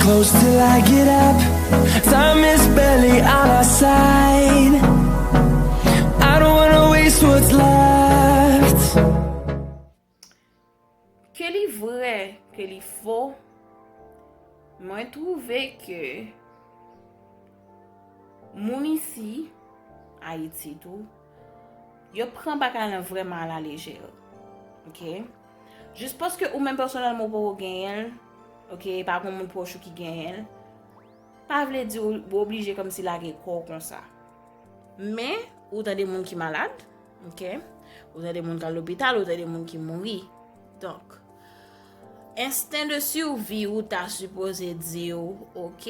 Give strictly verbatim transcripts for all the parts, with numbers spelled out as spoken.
Close till I get up. Time is barely on our side. I don't wanna waste what's left. Ke li vrè, ke li fo, mwen twouve ke moun isi, Ayiti tou, yo pran bagay lan vrèman alalejè. Ok? Jis paske ou menm pèsonèlman ou poko genyen l, ok, e pa gen moun pwòch ou ki genyen l, pa vle di ou, ou oblije kòmsi lage kò w konsa. Men, ou tande moun ki malad, ok? Ou tande moun k al lopital, ou tande moun ki mouri. Donk, ensten de survie ou ta sipoze di w, ok,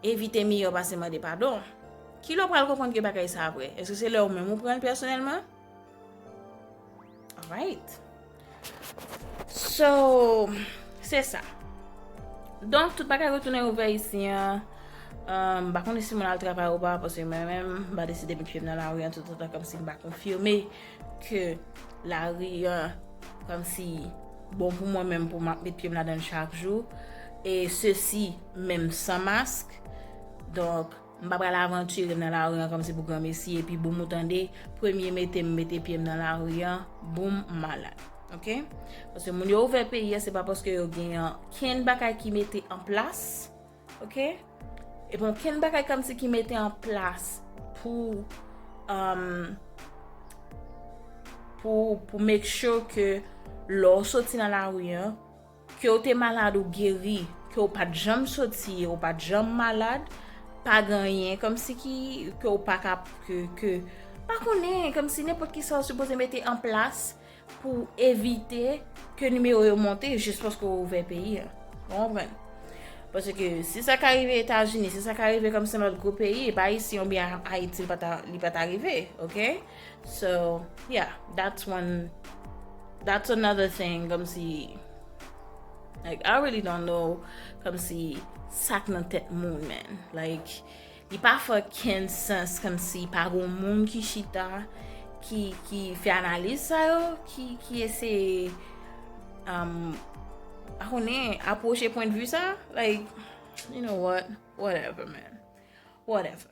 evite miyò pase mande padon. Kilè w pral konprann ke bagay sa vrè? Èske se lè ou menm ou pran l pèsonèlman? Alright. So, se sa. Donk, tout bagay retounen ouvè isi an. Um, m pa konnen si mwen al travay ou pa, paske mwen menm, m pa deside met pye m nan lari an toutotan kòmsi m pa konfime ke lari an kòmsi bon pou mwen menm pou m ap met pye m ladan l chak jou. E sesi menm san mask. Donk, m pa pral avantire nan lari an kòmsi pou granmesi, epi boum ou tande, premye mete m mete pye m nan lari an, boum, m malad. Ok? Paske moun yo ouvè peyi a, se pa paske yo gen ankenn bagay ki mete an plas, ok? Epi ankenn bagay kòmsi ki mete an plas pou, um, pou, pou make sure ke lè w soti nan lari an, ke w te malad ou geri, ke w pa t janm soti, ou pa t janm malad, pa gen anyen kòmsi ki, ke w pa ka, ke, ke, pa konnen, kòmsi nenpòt ki sa w sipoze mete an plas pou evite ke nimewo yo monte jis paske w ouvè peyi a. Ou konprann? Paske si sa ka rive Etazini, si sa ka rive kòmsi lòt gwo peyi, e pa isi oubyen Ayiti, li pa ta, li pa ta rive, ok? So, yeah, that's one, that's another thing, kòmsi, like, I really don't know, kòmsi, sa k nan tèt moun, man. Like, li pa fè okenn sans, kòmsi, pa gen moun ki chita, ki, ki fè analiz sa yo, ki, ki eseye, um, pa konnen, apwoche pwennvi sa, like, you know what, whatever, man, whatever.